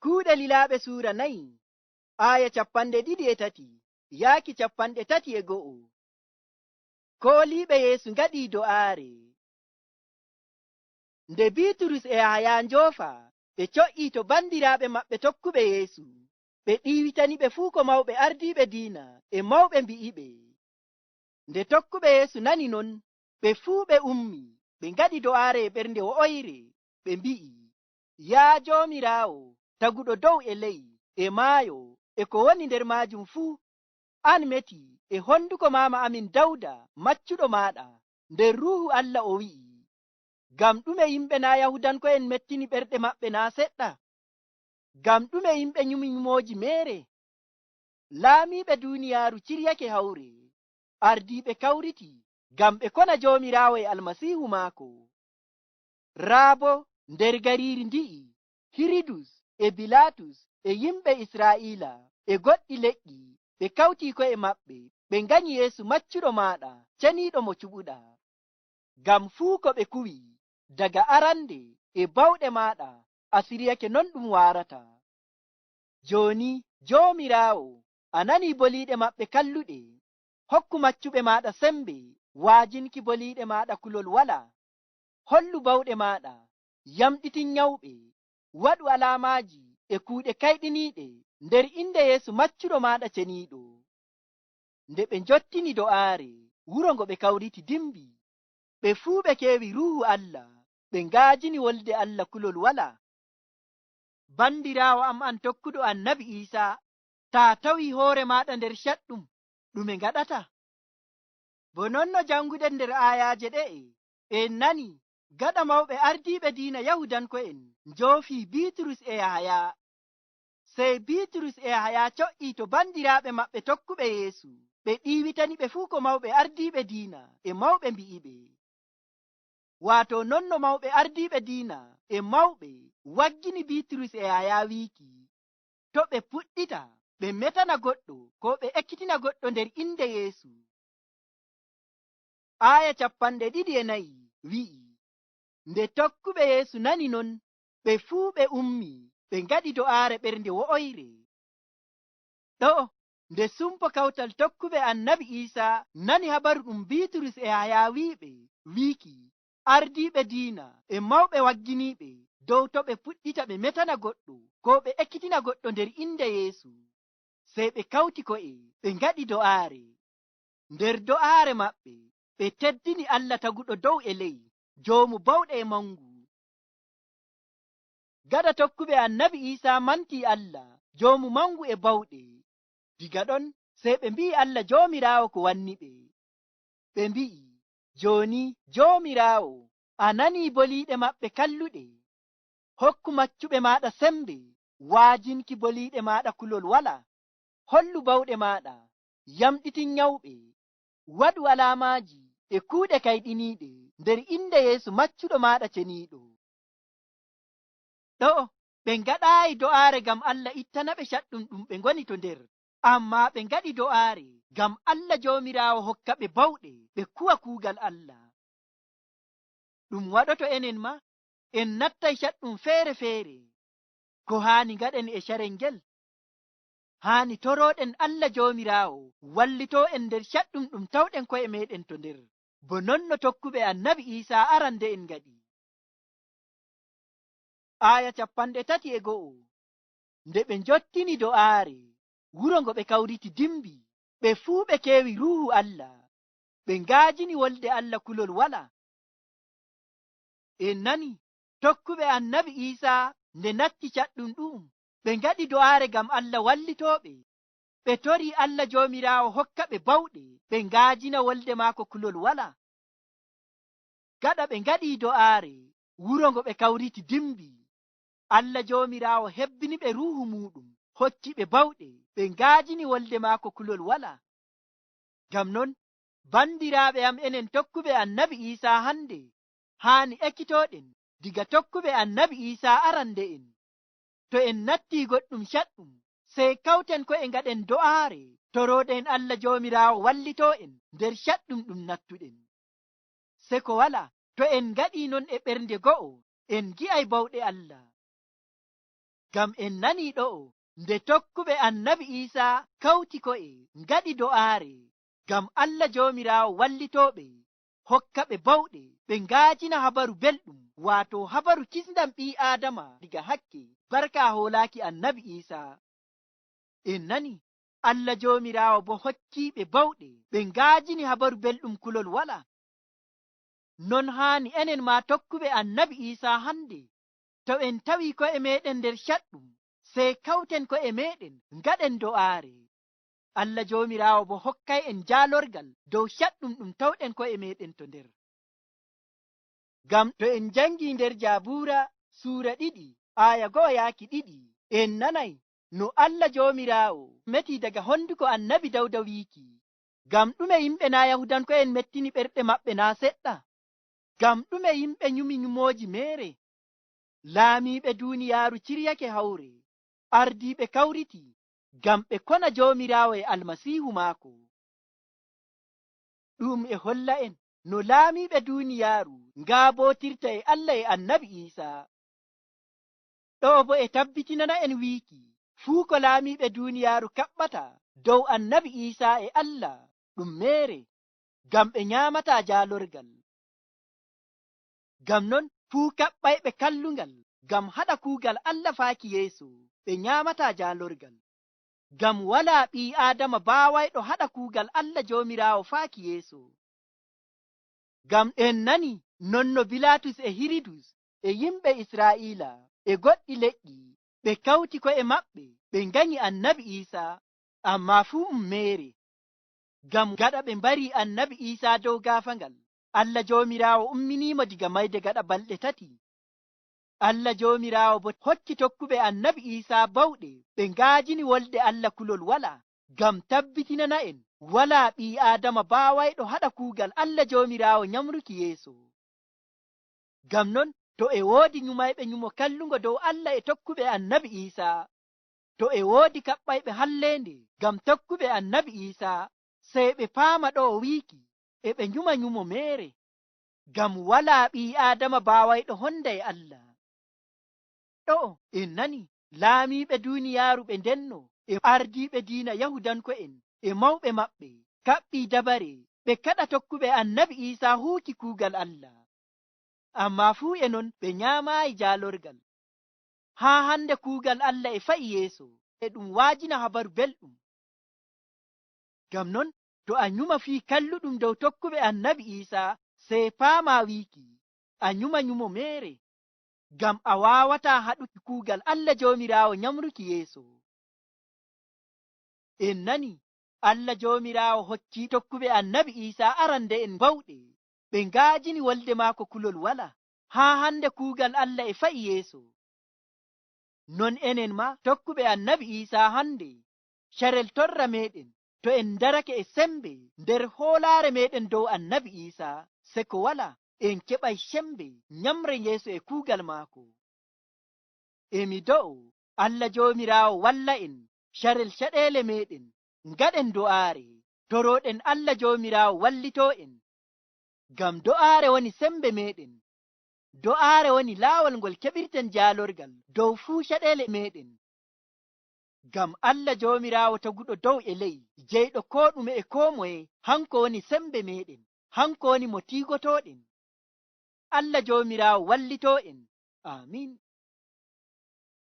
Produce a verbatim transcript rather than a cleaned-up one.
Kuuɗe Lilaaɓe suura nayi, aaya capanɗe ɗiɗi e tati yaaki capanɗe tati e go'o. Kooliiɓe Yeesu ngaɗii do'aare. Nde Biiturus e Yahaya njoofa, ɓe co'ii to banndiraaɓe maɓɓe tokkuɓe Yeesu. Ɓe ɗiiwitani ɓe fuu ko mawɓe ardiiɓe diina e mawɓe mbi'iɓe. Nde tokkuɓe Yeesu nani non, ɓe fuu ɓe ummi, ɓe ngaɗi do'aare e ɓernde wo'oyre, ɓe mbi'i, "Yaa Joomiraawo, taguɗo dow e ley, e maayo, e ko woni nder maajum fuu, aan meti e honduko maama amin Dawda, maccuɗo maaɗa, nder Ruuhu Allah o wi'i, 'Ngam ɗume yimɓe naa' Yahuudanko'en mettini ɓerɗe maɓɓe naa' seɗɗa? Ngam ɗume yimɓe nyumi nyumooji meere?' Laamiiɓe duuniyaaru ciryake hawre, ardiiɓe kawriti ngam ɓe kona Joomiraawo e Almasiihu maako. Raa boo nder gariiri ndi'i, Hirudus e Bilaatus e yimɓe Israa'iila e goɗɗi leƴƴi, ɓe kawti ko'e maɓɓe, ɓe nganyi Yeesu maccuɗo maaɗa, ceniiɗo mo cuɓuɗaa. Ngam fuu ko ɓe kuwi, daga arande e bawɗe maaɗa, a siryake non ɗum waarata. Jooni, Joomiraawo, a nanii boliiɗe maɓɓe kalluɗe. Hokku maccuɓe maaɗa sembe waajinki boliiɗe maaɗa kulol walaa. Hollu bawɗe maaɗa, yamɗitin nyawɓe, waɗu alaamaaji e kuuɗe kayɗiniiɗe nder innde Yeesu maccuɗo maaɗa ceniiɗo." Nde ɓe njottini do'aare, wuro ngo ɓe kawriti dimbi. Ɓe fuu ɓe keewi Ruuhu Allah, ɓe ngaajini wolde Allah kulol walaa. Banndiraawo am an tokkuɗo Annabi Iisa, taa tawii hoore maaɗa nder caɗɗum, ɗume ngaɗata? Bo non no jannguɗen nder aayaaje ɗe'e, en nani gaɗa mawɓe ardiiɓe diina Yahuudanko'en njoofii Biiturus e Yahaya. Sey Biiturus e Yahaya co'ii to banndiraaɓe maɓɓe tokkuɓe Yeesu, ɓe ɗiiwitani ɓe fuu ko mawɓe ardiiɓe diina e mawɓe mbi'iɓe. Waato non no mawɓe ardiiɓe diina e mawɓe waggini Biiturus e Yahaya wiiki, to' ɓe puɗɗita ɓe metana goɗɗo koo ɓe ekkitina goɗɗo nder innde Yeesu. Aaya capanɗe ɗiɗi e nayi wi'i, nde tokkuɓe Yeesu nani non, ɓe fuu ɓe ummi, ɓe ngaɗi do'aare ɓernde wo'oyre. Ɗo'o, nde sumpo kawtal tokkuɓe Annabi Iisa nani habaru ɗum Biiturus e Yahaya wi'iɓe, wiiki, ardiiɓe diina e mawɓe wagginiiɓe dow to' ɓe puɗɗita ɓe metana goɗɗo koo ɓe ekkitina goɗɗo nder innde Yeesu. Sey ɓe kawti ko'e, ɓe ngaɗi do'aare. Nder do'aare maɓɓe, ɓe teddini Allah taguɗo dow e ley, joomu bawɗe e mangu. Gaɗa tokkuɓe Annabi Iisa mantii Allah, joomu mangu e bawɗe. Diga ɗon, sey ɓe mbi'i Allah Joomiraawo ko wanni ɓe. Ɓe mbi'i, "Jooni, Joomiraawo, a nanii boliiɗe maɓɓe kalluɗe. Hokku maccuɓe maaɗa sembe waajinki boliiɗe maaɗa kulol walaa. Hollu bawɗe maaɗa, yamɗitin nyawɓe, waɗu alaamaaji e kuuɗe kayɗiniiɗe nder innde Yeesu maccuɗo maaɗa ceniiɗo." Ɗo'o, ɓe ngaɗaayi do'aare ngam Allah ittana ɓe caɗɗum ɗum ɓe ngoni to nder, ammaa ɓe ngaɗi do'aare ngam Allah Joomiraawo hokka ɓe bawɗe ɓe kuwa kuugal Allah. Ɗum waɗoto enen maa, en nattay caɗɗum feere-feere. Ko haani ngaɗen e carel ngel? Haani torooɗen Allah Joomiraawo wallitoo en nder caɗɗum ɗum tawɗen ko'e meeɗen to nder, bo non no tokkuɓe Annabi Iisa arande'en ngaɗi. Aaya capanɗe tati e go'o. Nde ɓe njottini do'aare, wuro ngo ɓe kawriti dimbi, ɓe fuu ɓe keewi Ruuhu Allah, ɓe ngaajini wolde Allah kulol walaa. En nani, tokkuɓe Annabi Iisa nde natti caɗɗum ɗu'um, ɓe ngaɗi do'aare ngam Allah wallitooɓe. Ɓe torii Allah Joomiraawo hokka ɓe bawɗe, ɓe ngaajina wolde maako kulol walaa. Gaɗa ɓe ngaɗii do'aare, wuro ngo ɓe kawriti dimbi. Allah Joomiraawo hebbini ɓe Ruuhu muuɗum, hokki ɓe bawɗe, ɓe ngaajini wolde maako kulol walaa. Ngam non, bandiraaɓe am, enen tokkuɓe Annabi Iisa hande, haani ekkitooɗen diga tokkuɓe Annabi Iisa arande'en. To en nattii goɗɗum caɗɗum, sey kawten ko'e ngaɗen do'aare, torooɗen Allah Joomiraawo wallitoo en nder caɗɗum ɗum nattuɗen. Seko walaa, to en ngaɗii non e ɓernde go'o, en ngi'ay bawɗe Allah. Ngam en nanii ɗo'o nde tokkuɓe Annabi Iisaa kawti ko'e ngaɗi do'aare ngam Allah Joomiraawo wallitoo ɓe, hokka ɓe bawɗe, ɓe nga'ajina Habaru Belɗum, waato habaru kisndam ɓii-aadama diga hakke, barka hoolaaki Annabi Iisaa. En nanii, Allah Joomiraawo boo hokkii ɓe bawɗe, ɓe nga'ajini Habaru Belɗum kulol walaa. Non haani enen maa tokkuɓe Annabi Iisaa hannde, to en tawii ko'e meeɗen nder caɗɗum, sey kawten ko'e meeɗen, ngaɗen do'aare. Allah Joomiraawo boo hokkay'en jaalorgal dow caɗɗum ɗum tawɗen ko'e meeɗen to nder. Ngam to en njanngii nder Jabuura suura ɗiɗi, aaya go'o yaaki ɗiɗi, en nanay no Allah Joomiraawo meti daga honnduko Annabi Dawda wiiki, "Ngam ɗume yimɓe naa' Yahuudanko'en mettini ɓerɗe maɓɓe naa' seɗɗa? Ngam ɗume yimɓe nyumi nyumooji meere? Laamiiɓe duuniyaaru ciryake hawre, ardiiɓe kawriti ngam ɓe kona Joomiraawo e Almasiihu maako." Ɗum e holla'en no laamiiɓe duuniyaaru ngaabootirta e Allah e Annabi Iisaa. Ɗo'o boo e tabbitinana'en wiiki, fuu ko laamiiɓe duuniyaaru kaɓɓata dow Annabi Iisaa e Allah, ɗum meere, ngam ɓe nyaamataa jaalorgal. Ngam non, fuu kaɓɓayɓe kallungal ngam haɗa kuugal Allah faaki yeeso, ɓe nyaamataa jaalorgal. Ngam walaa ɓii-aadama baawayɗo haɗa kuugal Allah Joomiraawo faaki yeeso. Ngam en nani non no Bilaatus e Hirudus e yimɓe Israa'iila e goɗɗi leƴƴi ɓe kawti ko'e maɓɓe ɓe nganyi Annabi Iisaa, ammaa fuu um meere. Ngam gaɗa ɓe mbarii Annabi Iisaa dow gaafagal, Allah Joomiraawo umminii mo diga mayde gaɗa balɗe tati. Allah Joomiraawo boo hokki tokkuɓe Annabi Iisaa bawɗe, ɓe nga'ajini wolde Allah kulol walaa, ngam tabbitinana'en walaa ɓii-aadama baawayɗo haɗa kuugal Allah Joomiraawo nyamruki yeeso. Ngam non, to e woodi nyumayɓe nyumo kallungo dow Allah e tokkuɓe Annabi Iisaa, to e woodi kaɓɓayɓe halleende ngam tokkuɓe Annabi Iisaa, sey ɓe paama ɗo'o wiiki e ɓe nyuma nyumo meere. Ngam walaa ɓii-aadama baawayɗo honda e Allah. Ɗo'o en nani laamiiɓe duuniyaaru ɓe ndenno e ardiiɓe diina Yahuudanko'en e mawɓe maɓɓe kaɓɓii dabare ɓe kaɗa tokkuɓe Annabi Iisaa huuki kuugal Allah. Ammaa fuu e non ɓe nyaamaayi jaalorgal. Haa hannde kuugal Allah e fa'i yeeso, e ɗum wa'ajina Habaru Belɗum. Ngam non, to a nyuma fii kalluɗum dow tokkuɓe Annabi Iisaa, sey paamaa wiiki, a nyuma nyumo meere, ngam a waawataa haɗuki kuugal Allah Joomiraawo nyamruki yeeso. En nani, Allah Joomiraawo hokkii tokkuɓe Annabi Iisaa arande'en bawɗe, ɓe nga'ajini wolde maako kulol walaa. Haa hannde kuugal Allah e fa'i yeeso. Non enen maa tokkuɓe Annabi Iisaa hannde, carel torra meeɗen, to en ndarake e semmbe nder hoolaare meeɗen dow Annabi Iisaa, seko walaa, en keɓay cemmbe nyamre yeeso e kuugal maako. E mi do'o, Allah Joomiraawo walla en carel caɗeele meeɗen, ngaɗen do'aare, torooɗen Allah Joomiraawo wallitoo en. Ngam do'aare woni semmbe meeɗen. Do'aare woni laawol ngol keɓirten jaalorgal dow fuu caɗeele meeɗen. Ngam Allah Joomiraawo taguɗo dow e ley, jeyɗo koo ɗume e koo moye, hanko woni semmbe meeɗen, hanko woni mo tiigotooɗen. Allah Joomiraawo wallitoo en. Aamiin.